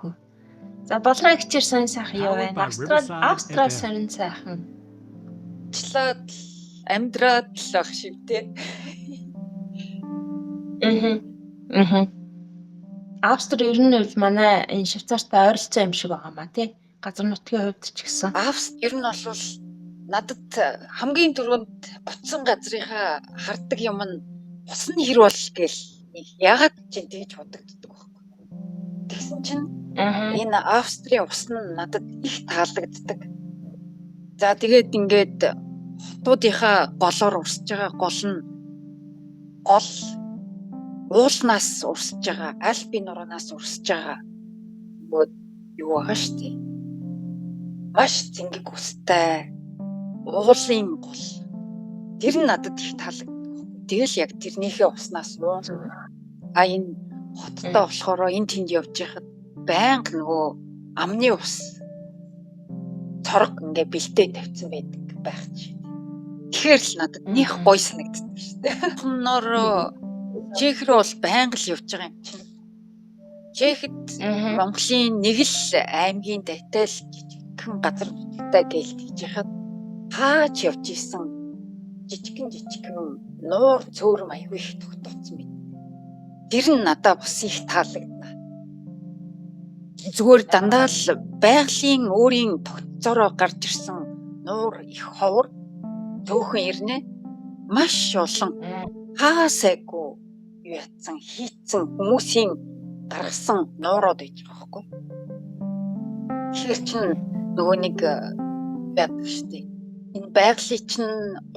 Мэдгүй. За болроо ихчээр сонь сайхан юу Powered байна? by Австрал Riverside Австрал FM. сонин сайхан. Члаад л амьдраад л байх шиг те. Аа. Аа. Австри ер нь бол манай энэ Швейцартай ойролцоо юм шиг байгаа маа тий. Газар нутгийн хувьд ч гэсэн. Авст ер нь бол надад хамгийн түрүүнд утсан газрынхаа хардаг юм нь ус нь хэр бол гээл нэг ягаад чинь тэгж бодогддог байхгүй. Тэгсэн чинь Аа. энэ Австрийн ус нь надад их таалагддаг. За тэгээд ингээд хотуудынхаа голоор урсж байгаа гол нь гол уулнаас урсж байгаа, Альпийн нуранаас урсж байгаа нөгөө юу байгаа шүү дээ. Маш цэнгэг устай уулын гол. Тэр нь надад их таалагддаг. Тэгэл яг тэрнийхээ уснаас уун. А энэ хоттой болохоор энэ тэнд явж байхад байнга нөгөө амны ус цорог ингээ бэлдээ тавьсан байдаг байх чи. Тэгэхээр л надад нэх гоё санагддаг шүү дээ. Хонноор Чех рүү бол байнга л явж байгаа юм чинь. Чехэд Монголын нэг л аймгийн дайтай л жижигхэн газар нутагтай гээл тэгж яхад хаач явж исэн жижигхэн жижигхэн нуур цөөрөм аягүй их тогтооцсон байт. Тэр нь надад бас их таалагдана. Зүгээр дандаа л байгалийн өөрийн тогтцоороо гарч ирсэн нуур их ховор цөөхөн ирнэ. Маш олон хаасайгүй юу ятсан хийцэн хүмүүсийн гаргасан нуурууд байж байгаа байхгүй. Тэгэхээр чин нөгөө нэг байдаг шүү дээ. Энэ байгалийн чин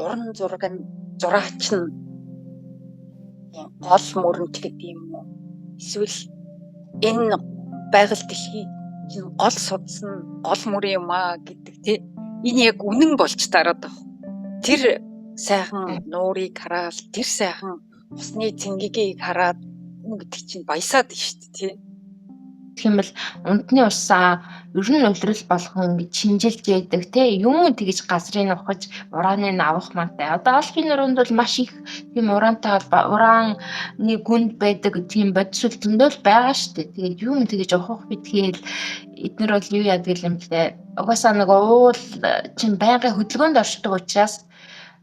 уран зураг нь зураач нь гол мөрөнт гэдэг юм уу? Эсвэл энэ байгаль дэлхий чинь гол судас нь гол мөр юм аа гэдэг тий. Энэ яг үнэн болж тараад байгаа. Тэр сайхан нуурыг хараад, тэр сайхан усны цэнгэгийг хараад хүн гэдэг чинь баясаад шүү дээ тий. Тэгэх юм бол унтны усаа ер нь улирал болгон ингэж шинжилж яадаг те юм тэгж газрыг ухаж урааныг авах мантай. Одоо Альпийн нуруунд бол маш их тийм ураантай холбоо урааны гүнд байдаг тийм бодис зөндөө л байгаа шүү дээ. Тэгээд юм тэгж ухах битгээл эднэр бол юу яадаг юм блэ? Угаасаа нэг уул чинь байнгын хөдөлгөөнд оршдог учраас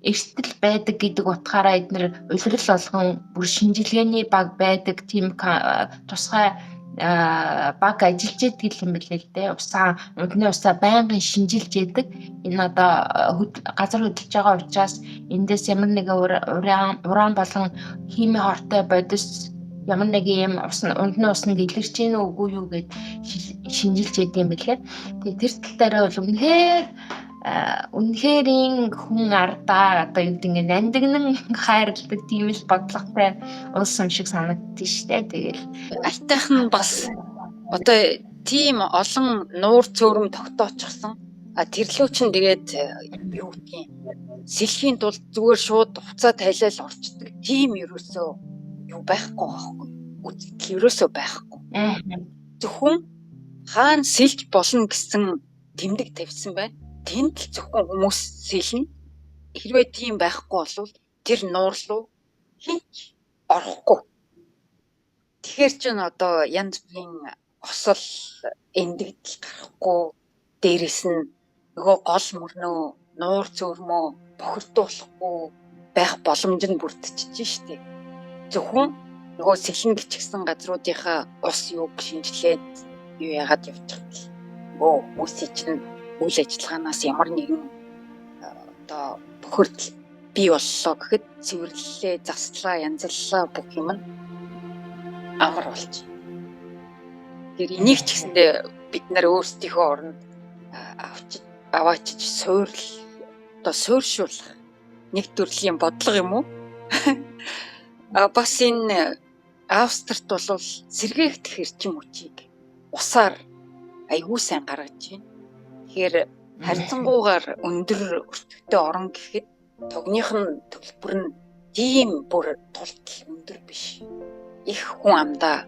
эрсдэл байдаг гэдэг утгаараа эднэр улирал болгон бүр шинжилгээний баг байдаг тийм тусгай баг ажиллаж идэг юм билээ л дээ. Усаа, унтны усаа байнгын шинжилж яадаг. Энэ одоо газар хөдөлж байгаа учраас эндээс ямар нэгэн уран болон хими хортой бодис ямар нэгэн юм ус унтны усанд илэрч гин үү үгүй юу гэд шинжилж яадаг юм билээ. Тэгээ тэр тал дээр бол үнэхээр үнэхэрийн хүн ардаа одоо юу гэдэг ингэ нандинан хайрладаг тийм л бодлоготой улс юм шиг санагддаг шүү дээ. Тэгэл Альтайх нь бас одоо тийм олон нуур цөөрөм тогтоочихсон. А тэрлүү чинь тэгээд юу гэдгийг сэлхийн тулд зүгээр шууд хувцаа тайлал орчдөг. Тийм ерөөсөө юу байхгүй байхгүй. Үзэгдэл ерөөсөө байхгүй. Зөвхөн хаана сэлж болно гэсэн тэмдэг тавьсан байна. Тэнд л зөвхөн хүмүүс сэлнэ. Хэрвээ тийм байхгүй бол тэр нуур руу хинч орохгүй. Тэгэхээр чин одоо янз бүрийн осол эндэгдэл гарахгүй, дээрэс нь нөгөө гол мөрнөө нуур цөөрмөө бохирдуулахгүй байх боломж нь бүрдчихэж штеп. Зөвхөн нөгөө сэлнэ гिचгсэн газруудынхаа ус юуг шинжилээд юу яагаад явчих гэл. Нөгөө хүмүүсийн чинь үйл ажиллагаанаас ямар нэгэн одоо бохирдол бий боллоо гэхэд цэвэрлэлээ, заслаа, янзаллаа бүх юм нь амар болж. Тэр энийг ч гэсэндээ бид нар өөрсдийнхөө оронд авч аваачиж суурл одоо сууршуулах нэг төрлийн бодлого юм уу? А бас энэ Австрт бол сэргээгдэх эрчим хүчийг усаар айгүй сайн гаргаж байна. Тэгэхээр харьцангуйгаар өндөр өртөгтэй орон гэхэд тугных нь төлбөр нь тийм бүр тултал өндөр биш. Их хүн амдаа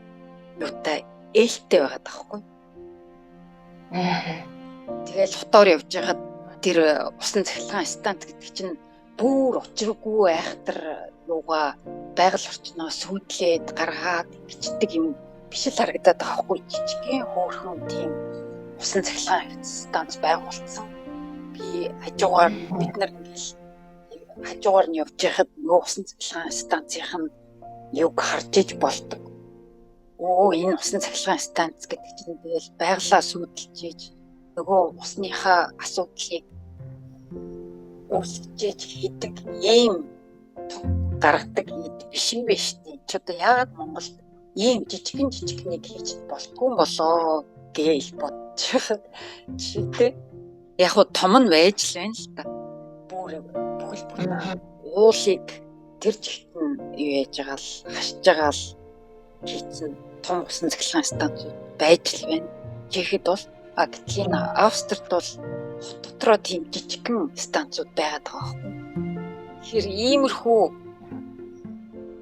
юутай ээлтэй байгаад байгаа хгүй. Тэгэл хотоор явж байхад тэр усан цахилгаан станц гэдэг чинь бүр учиргүй айхтар юугаа байгаль орчноо сүйдлээд гаргаад бичдэг юм биш л харагдаад байгаа хгүй, жижигхэн хөөрхөн тийм усан цахилгаан станц байгуулсан. Би хажуугаар бид нар ингээл хажуугаар нь явж байхад нөгөө усан цахилгаан станцынх нь юг харж иж болдог. Өө, энэ усан цахилгаан станц гэдэг чинь тэгэл байглаа сүйдэлж иж нөгөө усныхаа асуудлыг үүсгэж иж хийдэг ийм гаргадаг биш юм биш үү? Чи одоо яагаад Монголд ийм жижигэн жижигнийг хийж болтгүй юм болоо гэж бодчих. Жишээтэй яг хуу том нь байж л байна л та. Бүр бүхэл бүр уулыг тэр чигт нь юу яаж байгаа л хашиж байгаа л хийцэн том усан цахилгаан станцууд байж л байна. Чехэд бол гэтэл энэ Австрид бол хот дотроо тийм жижигхэн станцууд байгаад байгаа байхгүй. Тэгэхээр иймэрхүү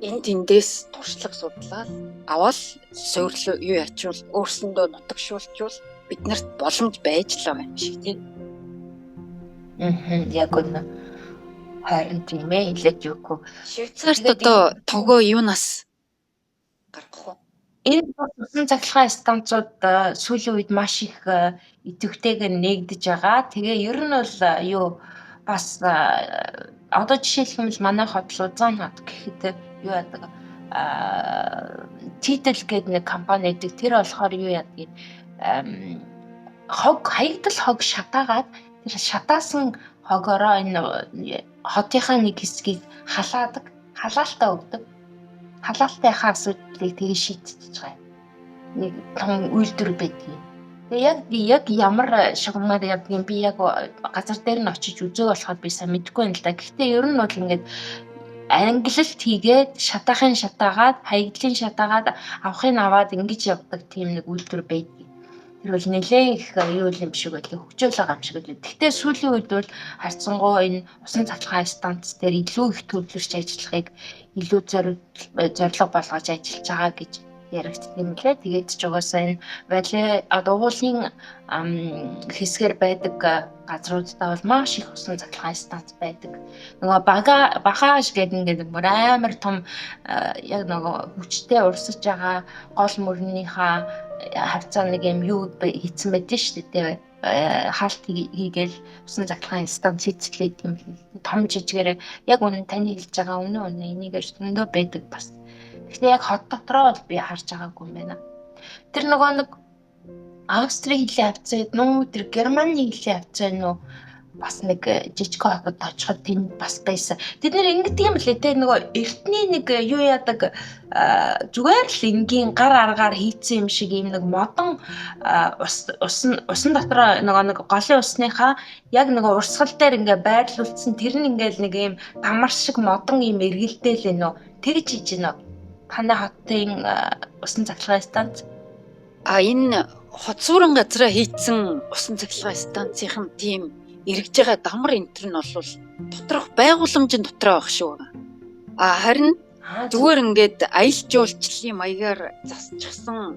энэ тэндээс туршлага судлаад аваад суурлуу юу ячвал өөрсөндөө нутагшуулчвал биднэрт боломж байж л байгаа юм шиг тийм. Яг үнэ. Харин тийм ээ, хэлээд юугүй. Швейцарт одоо тогоо юунаас гаргах вэ? Энэ бас усан цахилгаан станцууд сүүлийн үед маш их идэвхтэйгээр нээгдэж байгаа. Тэгээ ер нь бол юу бас одоо жишээлх юм бол манай хот Лузан хот гэхэд юу яадаг, Титл гэдэг нэг компани байдаг. Тэр болохоор юу яадаг, хог, хаягдал хог шатаагаад тэр шатаасан хогоороо энэ хотынхаа нэг хэсгийг халаадаг, халаалтаа өгдөг. Халаалтынхаа асуудлыг тэгээ шийдчихэж байгаа юм. Нэг том үйлдвэр байдгийг. Тэгээ яг ямар шугамар явдгийг би яг газар дээр нь очиж үзег болохоор би сайн мэдэхгүй юм л да. Гэхдээ ер нь бол ингээд ангилалт хийгээд шатаахын шатаагаад, хаягдлын шатаагаад, авахын аваад ингэж явдаг тийм нэг үйлдвэр байдгийг. Тэр бол нэлээд их юу юм шиг байлаа, хөгжөөл байгаа юм шиг байлаа. Гэхдээ сүүлийн үед бол харьцангуй энэ усан цахилгаан станц дээр илүү их төвлөрч ажиллахыг илүү зорилго болгож ажиллаж байгаа гэж яригдсан юм лээ. Тэгээд ч угаасаа энэ вале одоо уулын хэсгээр байдаг газруудаа бол маш их усан цахилгаан станц байдаг. Нөгөө багааж гэдэг ингээд бүр амар том яг нөгөө хүчтэй урсаж байгаа гол мөрнийхаа хавцаа нэг юм юу хийцэн байдэн шүү дээ. Хаалт хийгээл усан цахилгаан станц хийцлээ юм том жижигээрээ яг үнэн таны хэлж байгаа үнэн үнэн энийг зөндөө байдаг бас. Гэхдээ яг хот дотроо бол би харж байгаагүй юм байна. Тэр нөгөө нэг Австрийн хилийн хавцаа нүү, тэр Германы хилийн хавцаа нүү бас нэг жижиг хотод очиход тэнд бас байсан. Тэд нэр ингэдэг юм лээ те, нөгөө эртний нэг юу яадаг, зүгээр л энгийн гар аргаар хийцэн юм шиг юм нэг модон ус усан усан дотроо нөгөө нэг голын усныхаа яг нөгөө урсгал дээр ингээ байрлуулсан, тэр нь ингээл нэг юм дамар шиг модон юм эргэлдээл нөө тэгж хийж гинөө. Танай хотын усан цахилгаан станц. А энэ хот суурин газраа хийцэн усан цахилгаан станцынх нь тийм эргэж байгаа дамар энэ төр нь бол доторх байгууламжийн дотроо байх шүү. А харин зүгээр ингээд аялал жуулчлалын маягаар засчихсан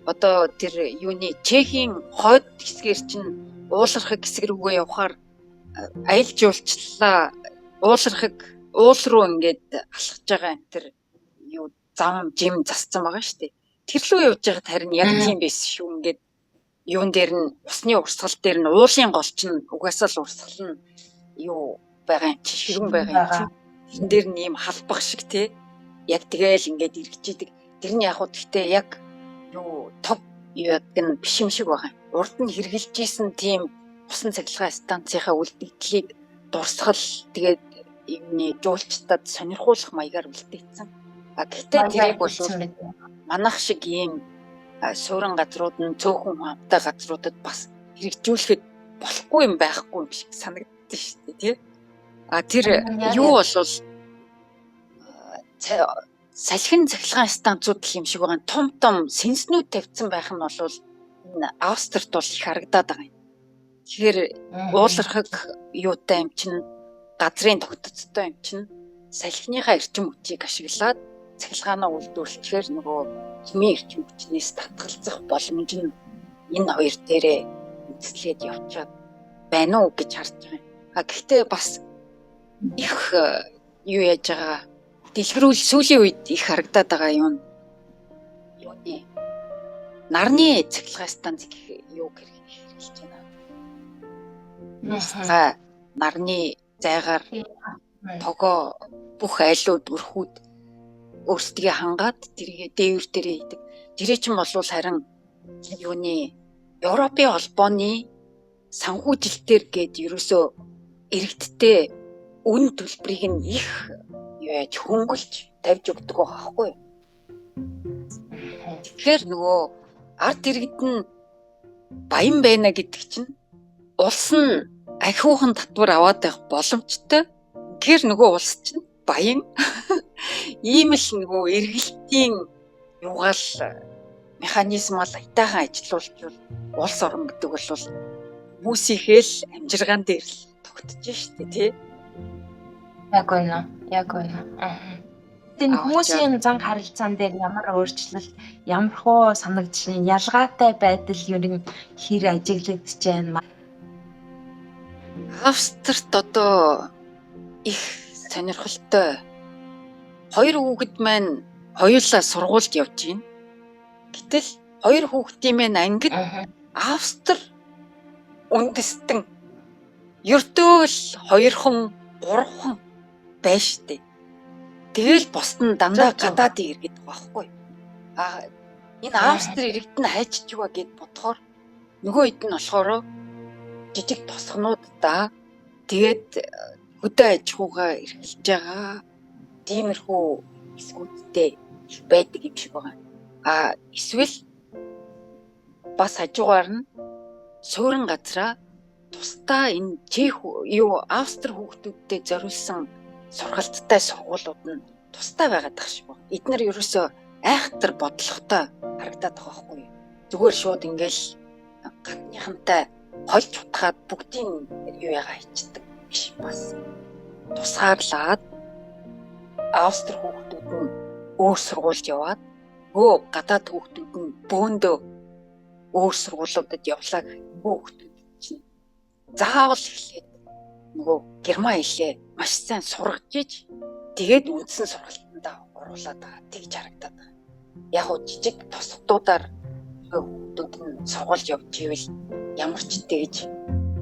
одоо тэр юуны Чехийн хойд хэсгээр чинь уулархаг хэсэг рүүгээ явхаар аялал жуулчлалаа уулархаг уул руу ингээд алхаж байгаа энэ төр юу зам жим засцсан байгаа шүү дээ. Тэр лүү явж байхад харин яг тийм байсан шүү. Ингээд юун дээр нь усны урсгал дээр нь уулын гол чинь угаасаа л урсгал нь юу байгаа юм чи, ширүүн байгаа юм чи. Тэрэн дээр нь ийм халбах шиг те. Яг тэгээл ингээд эргэж идэг. Тэр нь яг хуу гэхдээ яг юу топ юу яадаг нь биш юм шиг байгаа юм. Урд нь хэрглэж исэн тийм усан цахилгаан станцынхаа үлдэгдлийг дурсгал тэгээд юмны жуулчдад сонирхуулах маягаар үлдээсэн. А гэхдээ тэрийг бол манайх шиг ийм суурин газрууд нь цөөхөн хамттай газруудад бас хэрэгжүүлэхэд болохгүй юм байхгүй юм шиг санагддаг шүү дээ тий. А тэр юу болвол салхин цахилгаан станцууд л юм шиг байгаа. Том том сэнснүүд тавьсан байх нь бол энэ Австрид бол их харагдаад байгаа юм. Тэгэхээр уулархаг юутай юм чинь, газрын тогтцтой юм чинь салхиныхаа эрчим хүчийг ашиглаад цахилгаанаа үйлдвэрлэчихээр нөгөө химийн эрчим хүчнээс татгалзах боломж нь энэ хоёр дээрээ үндэслээд явчаад байна уу гэж харж байгаа юм. А гэхдээ бас их юу яаж байгаа дэлгэрүүл сүүлийн үед их харагдаад байгаа юм юуны Нарны цахилгаан станц гэх юу хэрэглэж байна. Аа нарны зайгаар тогоо бүх айлууд өрхүүд өөрсдөө хангаад тэргээ дээвэр дээрээ хийдэг. Тэр чинь болвол харин юуны Европын холбооны санхүүжилтээр гээд ерөөсөө иргэдтэй үн төлбөрийг нь их юу яаж хөнгөлж тавьж өгдөг байгаа байхгүй юу? Тэгэхээр нөгөө ард иргэд нь баян байна гэдэг чинь улс нь ахиухан татвар аваад байх боломжтой. Тэгэхээр нөгөө улс чинь баян. Ийм л нөгөө эргэлтийн юугаал механизм бол аятайхан ажилуулж улс орон гэдэг бол хүмүүсийнхээ л амжиргаан дээр л тогтож штэ тий. Яг үнэ. Яг үнэ. Энэ хүмүүсийн зан харилцаан дээр ямар өөрчлөлт, ямар хуу санагдаж байна? Ялгаатай байдал ер нь хэр ажиглагдаж байна? Австрт одоо их сонирхолтой. Хоёр хүүхэд маань хоёулаа сургуульд явж байна. Гэтэл хоёр хүүхдийн маань ангид Австри үндэстэн ердөө л 2хан 3хан байж штэ. Тэгэл бусд нь дандаа гадаадын иргэд байгаа байхгүй. А энэ Австри иргэд нь хайчиж юга гэд бодохоор нөгөө хэд нь болохоор жижиг тосгонуудаа тэгээд хөдөө аж ахуйгаа эрхэлж байгаа тиймэрхүү хэсгүүдтэй их байдаг юм шиг байгаа. А эсвэл бас хажуугаар нь суурин газраа тусдаа энэ чех юу Австри хүүхдүүдтэй зориулсан сургалттай сургуулиуд нь тусдаа байгаад байх шиг байна. Эднэр ерөөсөө айхтар бодлоготой харагдаад байгаа байхгүй юу? Зүгээр шууд ингээл гадныхантай хольж утгаад бүгдийн юу ягаа хийчдэг биш бас. Тусгаарлаад Австри хүүхдүүд нь өөр сургуульд яваад өө гадаад хүүхдүүд нь бөөндөө өөр сургуулиудад явлаа гэх нөгөө хүүхдүүд чинь заавал эхлээд нөгөө герман хэлээ маш сайн сургаж иж тэгээд үндсэн сургалтандаа оруулаад байгаа тэгж харагдаад байгаа. Яг уу жижиг тосгодуудаар хүүхдүүд нь сургуульд явж ивэл ямар ч тэгж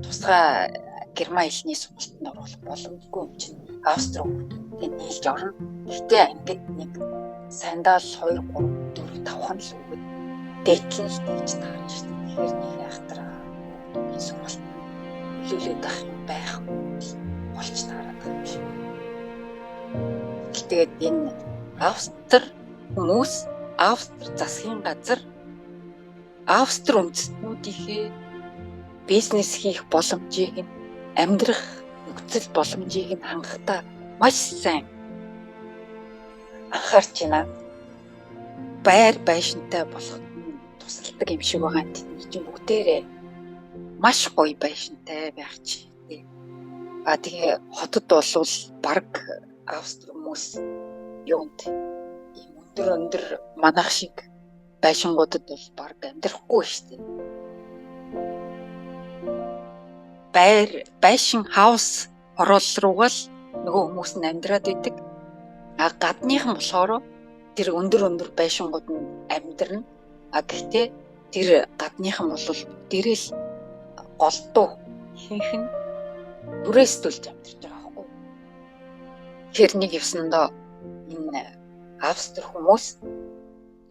тусгай герман хэлний сургалтанд оруулах боломжгүй юм чинь Австри хүүхдүүдтэй нийлж орно. Гэхдээ ангид нэг сандал 2 3 4 5хан л өгöd дээдлэн л тэгж таарч шээ. Тэгэхээр нэг айхтар хүүхдүүдийн сургалт нөлөөлөд ах юм байхгүй болж таарад байгаа юм шиг. Тэгээд энэ Австри хүмүүс, Австри засгийн газар, Австри үндэстнүүдийнхээ бизнес хийх боломжийг нь, амьдрах нөхцөл боломжийг нь хангахтаа маш сайн анхаарч байна. Байр байшинтай болоход тусалдаг юм шиг байгаа. Тэдний чинь бүгдээрээ маш гоё байшинтай байх чи. А тэгээ хотод болвол баг Австри хүмүүс юунд ийм өндөр өндөр манайх шиг байшингуудад бол баг амьдрахгүй шүү дээ. Байр байшин хаус хороол руугаа л нөгөө хүмүүс нь амьдраад идэг. А гадныхан болохоор тэр өндөр өндөр байшингууд нь амьдрна. А гэхдээ тэр гадныхан бол дээрэл голдуу ихэнх нь бүрээс төлж амьдарч байгаа байхгүй. Тэгэхээр нэг явсандаа энэ Австри хүмүүс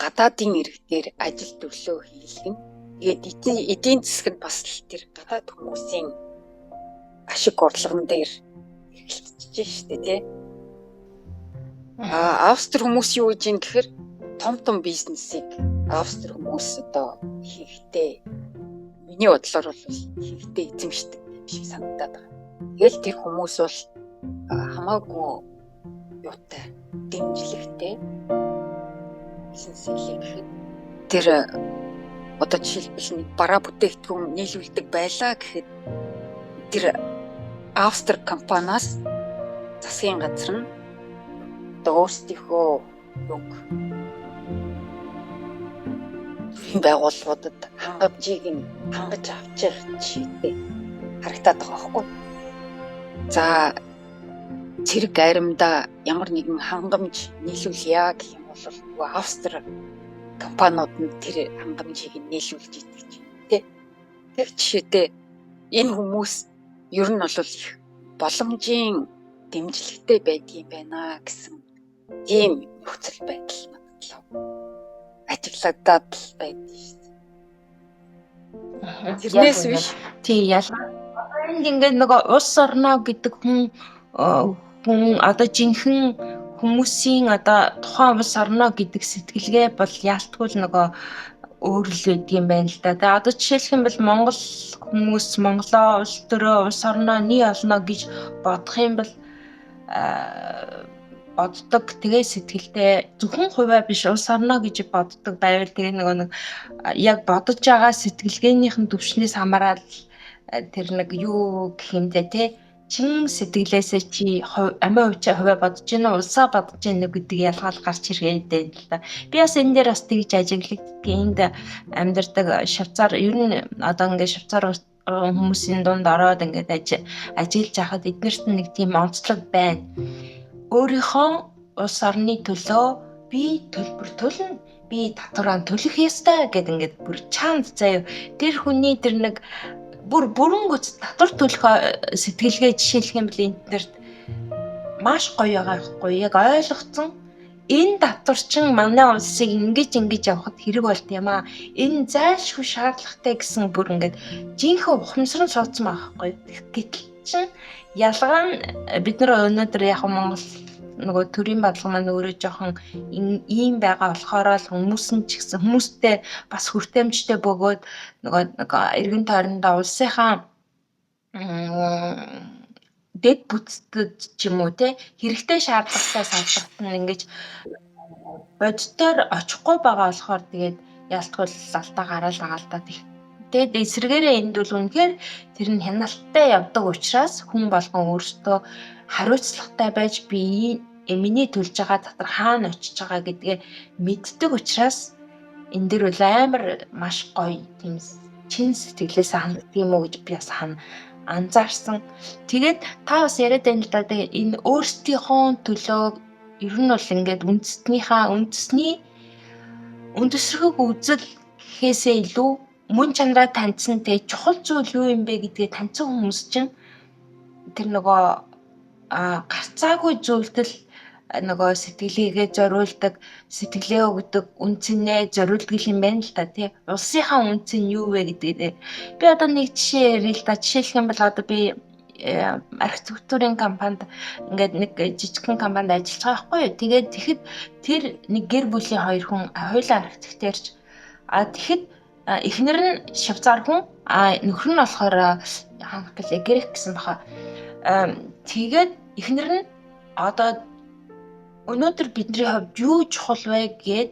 гадаадын иргэдээр ажил төрлөө хийлгэн. Тэгээд эдийн засаг нь бас л тэр гадаад хүмүүсийн ашиг орлогон дээр эргэлтэж штэ тий. А Австри хүмүүс юу гэж юм гэхээр том том бизнесийг Австри хүмүүс одоо хийхдээ миний бодлоор бол хийхдээ эзэмшдэг юм шиг санагдаад байгаа. Тэгэл тэр хүмүүс бол хамаагүй юутай дэмжлэгтэй бизнес хийлээ гэхэд тэр одоо жишээлбэл нэг бараа бүтээгдэхүүн нийлүүлдэг байлаа гэхэд тэр Австри компаниас засгийн газар нь одоо өөрсдийнхөө юг төрийн байгууллагуудад хангамжийг нь хангаж авч явах жишээтэй харагдаад байгаа байхгүй. За цэрэг аримдаа ямар нэгэн хангамж нийлүүлье гэх юм бол нөгөө Австри компаниуд нь тэр хангамжийг нийлүүлж идэг ч тий. Тэр жишээтэй энэ хүмүүс ер нь бол их боломжийн дэмжлэгтэй байдгийн байна гэсэн тийм нөхцөл байдал надад ажиглагдаад л байдаг шүү дээ. Тэрнээс биш. Тий, ялгаа. Энд ингээд нөгөө улс орноо гэдэг хүн одоо жинхэнэ хүмүүсийн одоо тухайн улс орноо гэдэг сэтгэлгээ бол яалтгүй л нөгөө өөр л байдаг юм байна л да. Тэгээ одоо жишээлх юм бол Монгол хүмүүс Монголоо улс төрөө улс орноо нэг олно гэж бодох юм бол боддог. Тэгээ сэтгэлдээ зөвхөн хувиа биш улс орноо гэж боддог байвал тэгээ нөгөө нэг яг бодож байгаа сэтгэлгээнийх нь түвшнээс хамаарал тэр нэг юу гэх юм бэ те, чин сэтгэлээсээ чи амиа хувиа бодож гинэ улсаа бодож гинэ гэдэг ялгаал гарч ирээд байна л да. Би бас энэ дээр бас тэгж ажиглагддаг. Энд амьдардаг Швейцар ер нь одоо ингээд Швейцар хүмүүсийн дунд ороод ингээд ажиллаж байхад эднэрт нэг тийм онцлог байна. Өөрийнхөө улс орны төлөө би төлбөр төлнө, би татвараа төлөх ёстой гэд ингээд бүр чанд заяа. Тэр хүний тэр нэг бүр бүрэн гүц татвар төлөх сэтгэлгээ жишээлх юм бол энднэрт маш гоё байгаа байхгүй, яг ойлгоцсон. Энэ татвар чин манай улсыг ингэж ингэж явахад хэрэг болт юм аа. Энэ зайлшгүй шаардлагатай гэсэн бүр ингээд жинхэнэ ухамсар нь суудсан байгаа байхгүй. Гэтэл чин ялгаа нь бид нар өнөөдөр яг Монгол нөгөө төрийн бодлого маань өөрөө жоохон ийм байгаа болохоор л хүмүүс нь ч гэсэн хүмүүстэй бас хүртээмжтэй бөгөөд нөгөө нэг эргэн тойрондоо улсынхаа дэд бүтцэд ч юм уу те хэрэгтэй шаардлагатай салбарт нь ингэж боддоор очихгүй байгаа болохоор тэгээд яалтгүй алдаа гараал байгаа л да. Тэгээд эсрэгээрээ энд бол үнэхээр тэр нь хяналттай явдаг учраас хүн болгон өөртөө хариуцлагатай байж би миний төлж байгаа татвар хаана очиж байгаа гэдгээ мэддэг учраас энэ дэр бол амар маш гоё тийм чин сэтгэлээс ханддаг юм уу гэж би бас анзаарсан. Тэгээд та бас яриад байна л да, энэ өөрсдийнхөө төлөө ер нь бол ингээд үндэстнийхаа үндэсний үндэсрэх үзэл гэхээсээ илүү мөн чанараа таньсан, тэгээ чухал зүйл юу юм бэ гэдгээ таньсан хүмүүс чинь тэр нөгөө гарцаагүй зүйлдэл нөгөө сэтгэлгээгээ зориулдаг, сэтгэлээ өгдөг, үнцнээ зориулдаг юм байна л да тий. Улсынхаа үнц нь юу вэ гэдгээ. Би одоо нэг жишээ ярил л да. Жишээлх юм бол одоо би архитектурын компанид ингээд нэг жижигхэн компанид ажиллаж байгаа байхгүй юу. Тэгээд тэгэхэд тэр нэг гэр бүлийн хоёр хүн хоёулаа архитекторч. А тэгэхэд эхнэр нь Швейцар хүн, а нөхөр нь болохоор хаанах гэлээ, грек гэсэн баха. Тэгээд эхнэр нь одоо өнөөдөр бидний хувьд юу чухал вэ гээд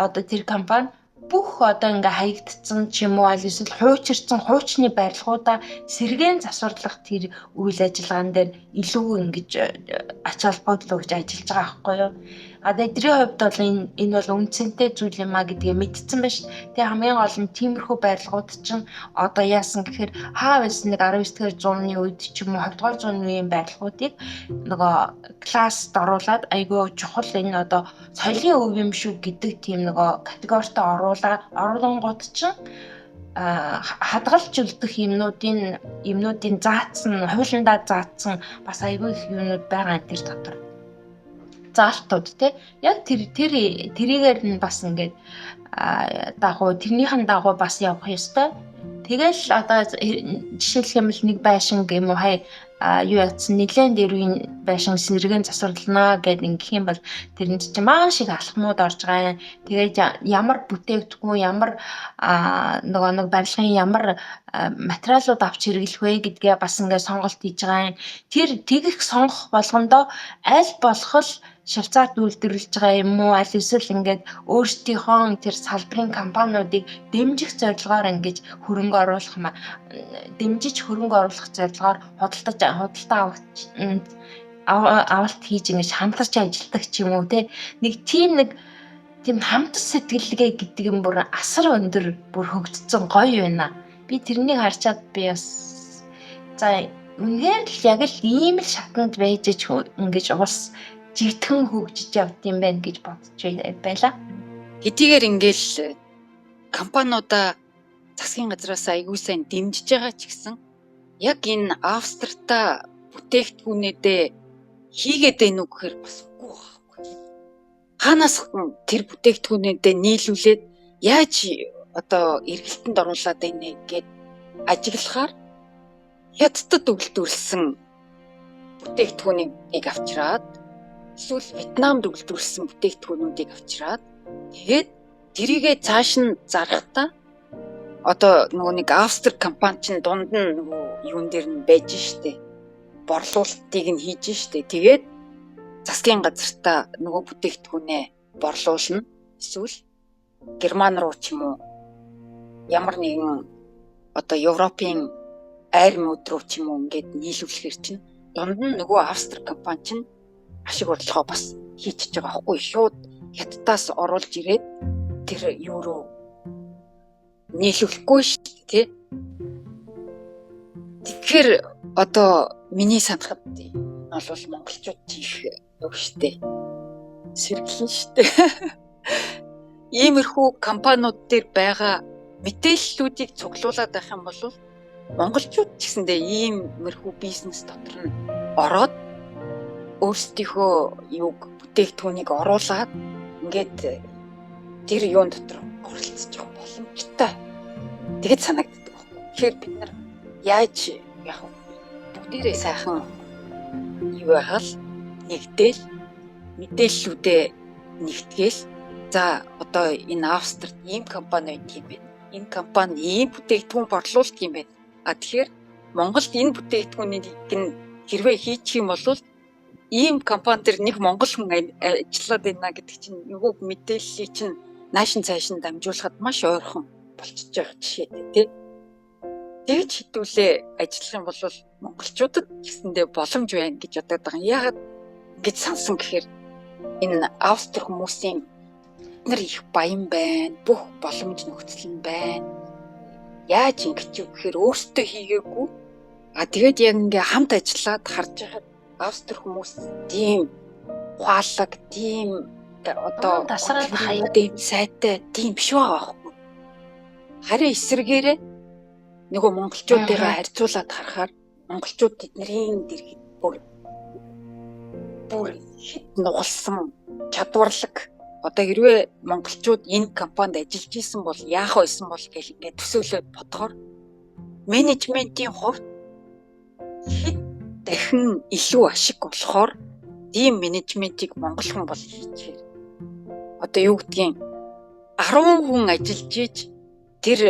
одоо тэр компани бүх одоо ингээ хаягдцсан ч юм уу аль эсвэл хуучирсан хуучны барилгуудаа сэргээн засварлах тэр үйл ажиллагаан дээр илүү ингэж ач холбогдол өгч ажиллаж байгаа байхгүй юу. А тэдний хувьд бол энэ бол үнцэнтэй зүйл юм а гэдгээ мэдсэн байж. Тэгээ хамгийн гол нь тиймэрхүү барилгууд чинь одоо яасан гэхээр хаа байсан нэг 19-р зууны үед ч юм уу 20-р зууны үеийн барилгуудыг нөгөө класст оруулаад айгүй чухал энэ одоо соёлын өв юм шүү гэдэг тийм нөгөө категоритой оруулангууд чинь хадгалж үлдэх юмнуудын заацсан, хуулиндаа заацсан бас айгүй их юмнууд байгаа энэ төр дотор. Заалтууд те яг тэр тэр тэрийгээр нь бас ингээд дагуу тэрнийхэн дагуу бас явах ёстой. Тэгэл одоо жишээлх юм бол нэг байшин гэм үү хай юу ятсан нэлээд дэрвийн байшин сэргээн засварлана гэд ингэх юм бол тэрэнд чинь маш их алхмууд орж байгаа юм. Тэгээд ямар бүтээгдэхүүн, ямар нөгөө нэг барилгын ямар материалууд авч хэрэглэх вэ гэдгээ бас ингээд сонголт хийж байгаа юм. Тэр тэгэх сонгох болгондоо аль болох л Швейцарт үйлдвэрлэж байгаа юм уу, аль эсвэл ингээд өөрсдийнхөө тэр салбарын компаниудыг дэмжих зорилгоор ингэж хөрөнгө оруулах дэмжиж хөрөнгө оруулах зорилгоор худалдаа авалт хийж ингэж хамтарч ажилладаг ч юм уу те, нэг тийм нэг тийм хамт сэтгэлгээ гэдэг юм бүр асар өндөр бүр хөгжсөн гоё байна. Би тэрнийг харчаад би бас за үнэхээр л яг л ийм л шатанд байж ингэж улс жигтгэн хөгжиж явд юм байна гэж бодож байлаа. Хэдийгээр ингээл компаниудаа засгийн газраас аягүй сайн дэмжиж байгаа ч гэсэн яг энэ Австрта бүтээгдэхүүнээдээ хийгээд байна уу гэхээр бас үгүй байхгүй. Хаанаас тэр бүтээгдэхүүнээдээ нийлүүлээд яаж одоо эргэлтэнд оруулаад байна гэд ажиглахаар Хятадд үйлдвэрлэсэн бүтээгдэхүүнийг авчираад эсвэл Вьетнамд үйлдвэрлэсэн бүтээгдэхүүнүүдийг авчираад тэгээд тэрийгээ цааш нь зарахтаа одоо нөгөө нэг Австри компани чинь дунд нь нөгөө юун дээр нь байж штэ. Борлуулалтыг нь хийж штэ. Тэгээд засгийн газартаа нөгөө бүтээгдэхүүнээ борлуулна. Эсвэл Герман руу ч юм уу ямар нэгэн одоо Европын армиуд руу ч юм уу ингээд нийлүүлэхэр чинь дунд нь нөгөө Австри компани чинь ашиг орлогоо бас хийчихэж байгаа байхгүй, шууд Хятадаас оруулж ирээд тэр юу руу нийлүүлэхгүй шүү дээ, тий. Тэгэхээр одоо миний санахад энэ бол монголчууд их юу штэ. Сэргэлэн штэ. Иймэрхүү компаниуд дээр байгаа мэдээллүүдийг цуглуулад байх юм бол монголчууд ч гэсэндээ иймэрхүү бизнес дотор нь ороод өөрсдийнхөө юуг бүтээгдэхүүнийг оруулаад ингээд тэр юун дотор оролцож явах боломжтой. Тэгэд санагддаг байхгүй. Тэгэхээр бид нар яаж яг бүгдээрээ сайхан юу байхал нэгдээл мэдээллүүдээ нэгтгээл, за одоо энэ Австрид ийм компани байт юм байна. Энэ компани ийм бүтээгдэхүүн борлуулдаг юм байна. А тэгэхээр Монголд энэ бүтээгдэхүүнийг нь хэрвээ хийчих юм бол ийм компани дээр нэг монгол хүн ажиллаад байна гэдэг чинь нөгөө мэдээллийг чинь наашин цааш нь дамжуулахад маш ойрхон болчихж байгаа жишээтэй, тий. Тэгж хитүүлээ ажиллах юм бол монголчуудад гэсэндээ боломж байна гэж бодоод байгаа. Яагаад ингэж сансан гэхээр энэ Австри хүмүүсийн нар их баян байна, бүх боломж нөхцөл нь байна. Яаж ингэж юу гэхээр өөрсдөө хийгээгүй. А тэгээд яг ингээ хамт ажиллаад харж байхад Австри хүмүүс тийм ухаалаг, тийм одоо тасраад хаяа тийм сайтай тийм биш байгаа байхгүй. Харин эсрэгээрээ нөгөө монголчуудыгаа харьцуулаад харахаар монголчууд тэдний дэргэд бүр хэд нугалсан чадварлаг. Одоо хэрвээ монголчууд энэ компанид ажиллаж исэн бол яах байсан бол гэл ингээд төсөөлөөд бодохоор менежментийн хувьд хэд дахин илүү ашиг болохоор тийм менежментийг монгол хүн бол хийчихээр. Одоо юу гэдгийг 10 хүн ажиллаж иж тэр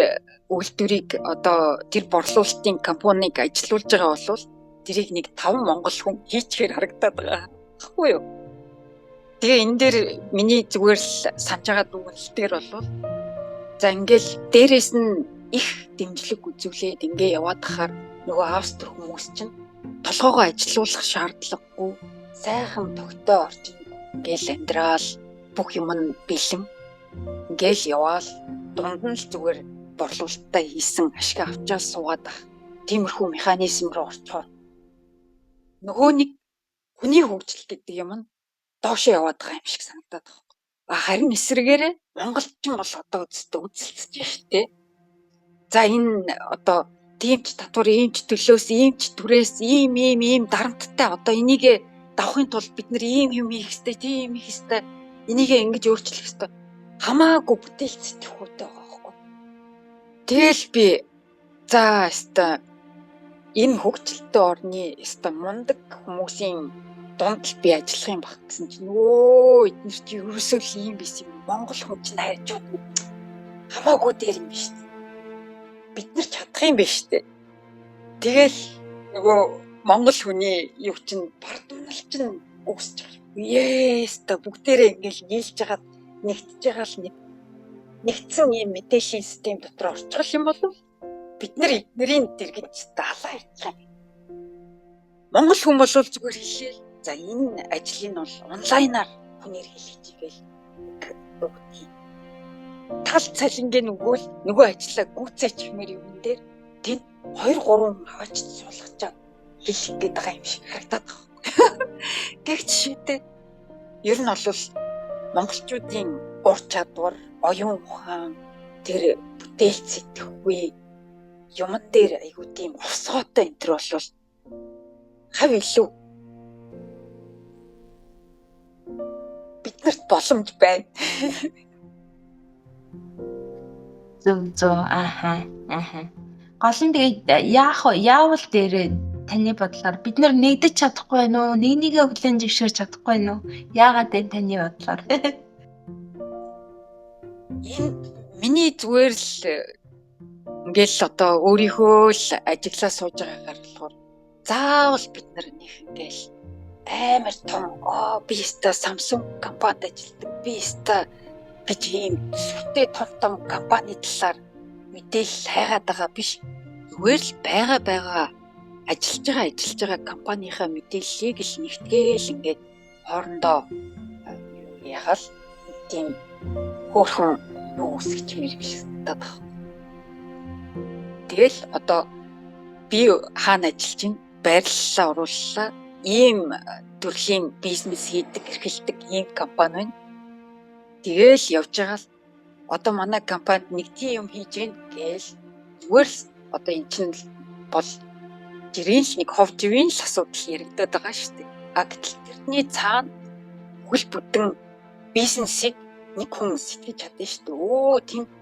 үйлдвэрийг одоо тэр борлуулалтын компанийг ажилуулж байгаа бол тэрийг нэг 5 монгол хүн хийчихээр харагдаад байгаа. Баггүй юу? Тэгээ энэ дээр миний зүгээр л санаж байгаа дүгнэлтээр дээр бол за ингээл дээрээс нь их дэмжлэг үзүүлээд ингээ яваад хахаар нөгөө Австри хүмүүс чинь толгоогоо ажилуулах шаардлагагүй сайхан тогтоо орчин ингээл амьдрал бүх юм нь бэлэн ингээл яваал дунд нь л зүгээр борлуулалтаа хийсэн ашиг авчаад суугаад ах тиймэрхүү механизм руу орчхоор нөгөө нэг хүний хөгжил гэдэг юм нь доошоо яваад байгаа юм шиг санагдаад байгаа. А харин эсрэгээрээ монголчин бол одоо үзтээ үзэлцэж штэ. За энэ одоо тийм ч татвар, ийм ч төлөөс, ийм ч түрээс, ийм ийм ийм дарамттай одоо энийг давахын тулд бид нар ийм юм хийх ёстой, тийм хийх ёстой, энийг ингэж өөрчлөх ёстой. Хамаагүй бүтээл сэтгэхүйтэй байгаа байхгүй. Тэгэл би за ёстой энэ хөгжилтэй орны ёстой мундаг хүмүүсийн дунд л би ажиллах юм баг гэсэн чинь өө эднэр чи ерөөсөө л ийм биш юм. Монгол хүн чинь хайжууд хамаагүй дээр юм биш. Бид нар чадах юм биш үү? Тэгэл нөгөө монгол хүний юу чинь бардамнал чинь үүсэж байгаа юм. Yes та бүгдээрээ ингээл нийлж байгаа нэгтж байгаа л нэг нэгдсэн ийм мэдээллийн систем дотор орчих юм бол бид нар эднэрийн дэргэд далаа хийчих юм. Монгол хүн бол зүгээр хэлээл за энэ ажлыг нь бол онлайнаар хүнээр хийлгэж игээл тал цалингийн нөгөөл нөгөө ажлаа гүйцээч хэмээр юм дээр тэнд 2 3 аваач суулгачаад хийх гээд байгаа юм шиг харагдаад байгаа. Тэг жишээтэй ер нь бол монголчуудын Ур чадвар, оюун ухаан, тэр бүтээл сэтгэхгүй юмн дээр айгуу тийм овсгоотой энэ төр бол хав илүү биднэрт боломж байна. Зөв зөв ааха ааха. Гол нь тэгээд яах вэ? Яавал дээрээ таны бодлоор бид нар нэгдэж чадахгүй байна уу? Нэг нэгээ хүлээн зөвшөөрч чадахгүй байна уу? Яагаад вэ таны бодлоор? Энэ миний зүгээр л ингээл одоо өөрийнхөө л ажиглаа сууж байгаагаар болохоор заавал бид нар нэг ингээл амар том би өста Samsung компанид ажилладаг. Би өста гэж ийм сүртэй том том компани талаар мэдээлэл хайгаад байгаа биш. Зүгээр л байгаа ажиллаж байгаа компанийнхаа мэдээллийг л нэгтгээл ингээд хоорондоо яхал тийм хөөрхөн юу үсгэж мэрэгждэг байна. Тэгэл одоо би хаана ажиллаж байна, байрлалаа орууллаа. Ийм төрлийн бизнес хийдэг, эрхэлдэг ийм компани байна. Тэгэл явж байгаа л одоо манай компанид нэг тийм юм хийж гин гээл зүгээр л одоо эн чинь бол жирийн л нэг хов живийн л асуудал яригадаад байгаа шүү дээ. А гэтэл тэрний цаана бүхэл бүтэн бизнесийг нэг хүн сэтгэж чадна шүү дээ. Өө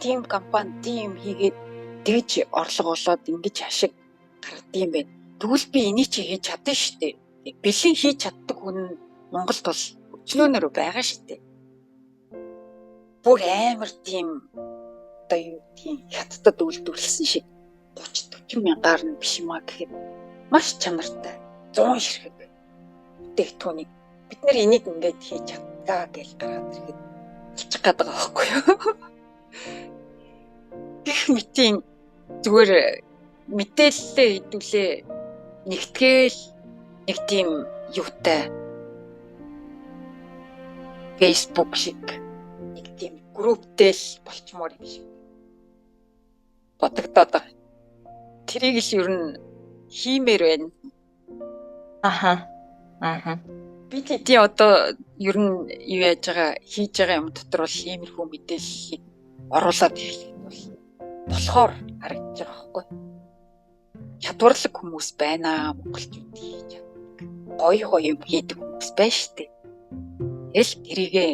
тийм компани тийм хийгээд тэгж орлого олоод ингэж ашиг гаргад юм байна. Тэгвэл би энийг чи хийж чадна шүү дээ. Бэлэн хийж чаддаг хүн Монголд бол өчнөөнөр байгаа шүү дээ. Бүр амар тийм одоо юу гэдгийг хятадд үйлдвэрлэсэн шиг 30 40 мянгаар нь биш юм а гэхэд маш чанартай 100 ширхэг бүтээгдэхүүнийг бид нэр энийг ингээд хийж чадгаа гэж гаргаад ирэхэд алчих гээд байгаа байхгүй юу. Гэх мэтийн зүгээр мэдээлэлээ хэдүүлээ нэгтгээл нэг тийм юутай Facebook шиг нэг тийм групптэй л болчмоор юм шиг бодогдоод байгаа. Тэрийг л ер нь хиймээр байна. Аха. Аха. Би тийм одоо ер нь юу яаж байгаа хийж байгаа юм дотор бол иймэрхүү мэдээллийг оруулаад эхлэх бол болохоор харагдаж байгаа байхгүй. Чадварлаг хүмүүс байна монголчууд хийж чаддаг. Гоё гоё юм хийдэг хүмүүс байна шүү дээ. Тэгэл тэрийгэ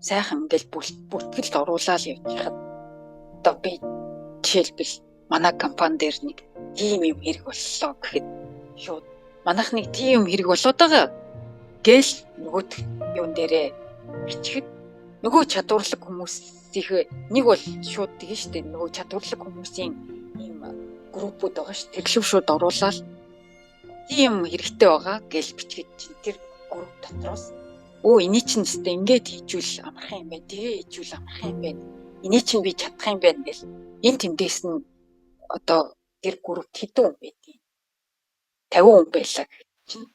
сайхан ингээл бүртгэлд оруулаад явж хахад одоо би жишээлбэл манай компани дээр нэг тийм юм хэрэг боллоо гэхэд шууд манайх нэг тийм юм хэрэг болоод байгаа гээл нөгөөт юун дээрээ бичихэд нөгөө чадварлаг хүмүүсийнхээ нэг бол шууд тэгэн штэ нөгөө чадварлаг хүмүүсийн ийм группүүд байгаа ш тэглэв шууд оруулаад тийм хэрэгтэй байгаа гээл бичгээд чинь тэр групп дотроос өө эний чинь өстө ингээд хийжүүл амархан юм байна тэгээ хийжүүл амархан юм байна эний чинь би чадах юм байна гэл энэ тэндээс нь одоо тэр группт хэдэн хүн байдгийг 50 хүн байлаа гэх чинь